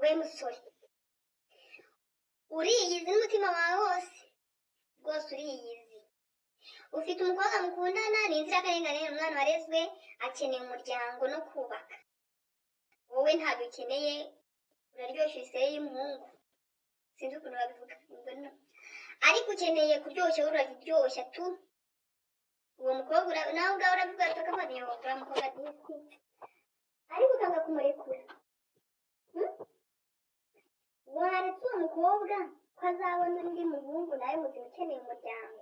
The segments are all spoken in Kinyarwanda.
We musore, uriyizi n'umutima wawe wose rwose, uriyizi. Ufite umukobwa mukundana, ni inzirakarengane, ni umwana warezwe, akeneye umuryango no kubaka. Wowe ntabwo ukeneye, uraryoshya iseye y'umuhungu, sinzi ukuntu babivuga ubwo ariko ukeneye kuryoshya, wowe uraryoshya tu. Uwo mukobwa nawe ubwawe urabivuga ati akavuga ati: "Uriya mukobwa disi," ariko ukanga kumurekura. Waretse uwo mukobwa ko azabona undi muhungu nawe muzima ukeneye umuryango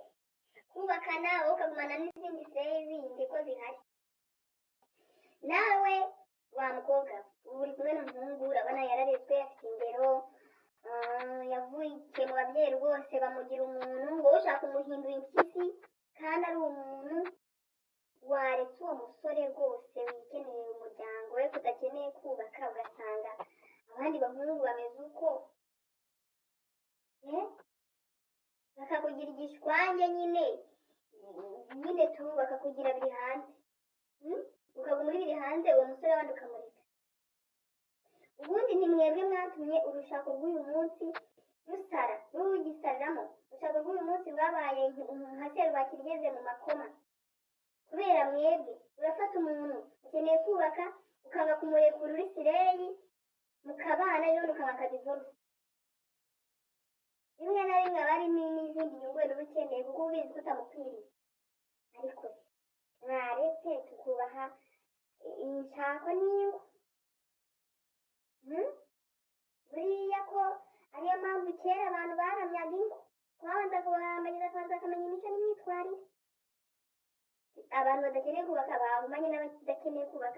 kubakana, wowe ukagumana n'izindi slay zindi ko zihari. Nawe wa mukobwa we, ubu uri kumwe n'umuhungu, urabona yararezwe, afite indero, yavukiye mu babyeyi rwose bamugira umuntu, ngo wowe ushaka kumuhindura impyisi kandi ari umuntu. Waretse uwo musore rwose wikeneye umuryango we, kudakeneye kubaka, ugasanga abandi bahungu bameze uko, eh? Bakakugira igishwange nyine nyine tu, bakakugira biri hanze. Ukaguma uri biri hanze, uwo musore wabandi ukamureka. Ubundi ni mwebwe mwatumye urushako rw'uyu munsi rusara rugisaramo. Urushako rw'uyu munsi rwabaye nka serwakira igeze mu makoma kubera mwebwe. Urafata umuntu ukeneye kubaka, ukanga kumurekura uri slay, mukabana, ejo bundi ukabaka divorce. Rimwe na rimwe aba harimo n'izindi nyungu wenda uba ukeneye, kuko uba ubizi ko utamukwiriye. Ariko mwaretse tukubaha inshako n'ingo. Buriya ko ariyo mpamvu kera abantu baramyaga ingo, babanza kubarambagiza, bakabanza bakamenya imico n'imyitwarire. Abantu badakeneye kubaka bagumanye n'abadakeneye kubaka.